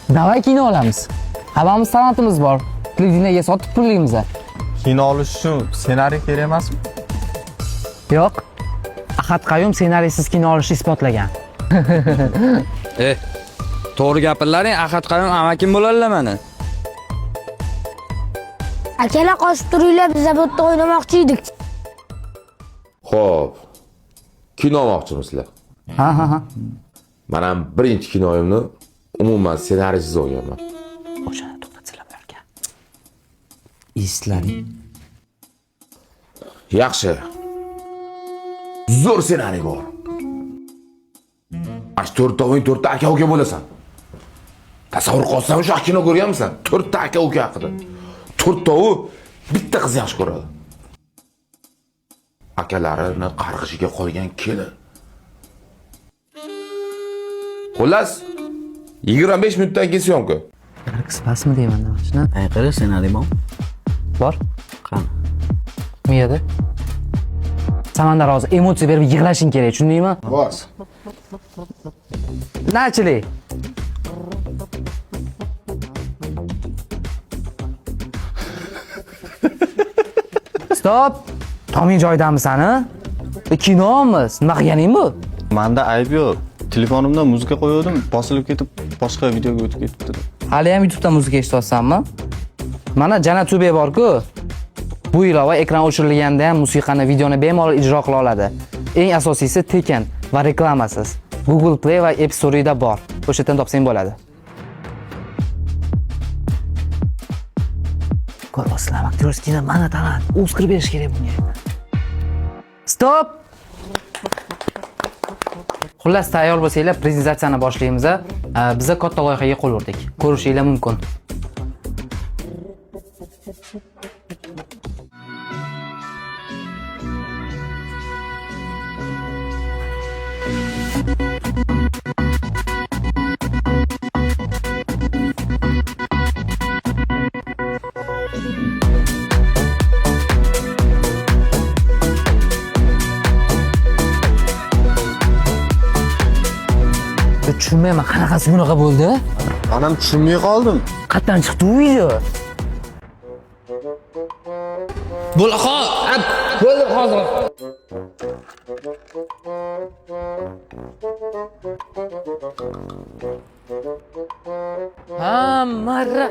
Давай kino olamiz. Hammamiz talantimiz bor. Televideniyaga sotib pullaymiz. Kino olish uchun ssenariy kerak emasmi? Yo'q. Ahad Qayum ssenariysiz kino olishni isbotlagan. E, to'g'ri gapirlaring, Ahad Qayum amakim bo'ladilar mana. Akalar qochib turinglar, biz bu yerda o'ynamoqchi edik. Xo'p. Kino olmoqchimisizlar? Ha ha ha. Men ham birinchi kinoyimni umuman ssenariysiz olganman. O'shani to'xtatsalar bo'larkan. Eslaring. Yaxshi. Zo'r ssenariy bor. Ash to'rtoving to'rtta aka uka bo'lasan. Tasavvur qilsam o'sha kino ko'rganmisan? To'rtta aka uka haqida. To'rtovi bitta qiz yaxshi ko'radi. Akalarini qarg'ishiga qolgan kelin. Xullas, 25 minutdan keyin syomka. Raqs pasmi deyman nima? Ay, qara, ssenariy bormi? Bor. Qani? Miyada. Samandar hozir emotsiya berib yig'lashing kerak, tushundingmi? Bor. Начали. Stop. Toming joyidamisan, a? Kinomiz. Nima qilganing bu? Manda ayb yo'q. Telefonimdan muzika qo'ygandim, bosilib ketib boshqa videoga o'tib ketibdi. Hali ham YouTube'dan muzika eshityapsanmi? Mana Jana Tube bor-ku. Bu ilova ekran o'chirilganda ham musiqani, videoni bemalol ijro qila oladi. Eng asosiysi tekin va reklamasiz. Google Play va App Store'da bor. O'sha yerdan topsang bo'ladi. Ko'ryapsizlarmi? Aktyorskiy mana talant. Oskar berish kerak bunga. Stop! Xullas, tayyor bo'lsanglar, prezentatsiyani boshlaymiz. Biza katta loyihaga qo'l urdik. Ko'rishinglar mumkin. Tushunmayman, qanaqasi bunaqa bo'ldi? Men ham tushunmay qoldim. Qayerdan chiqdi u video? Bo'l, bo'ldi hozir. Ha, marra.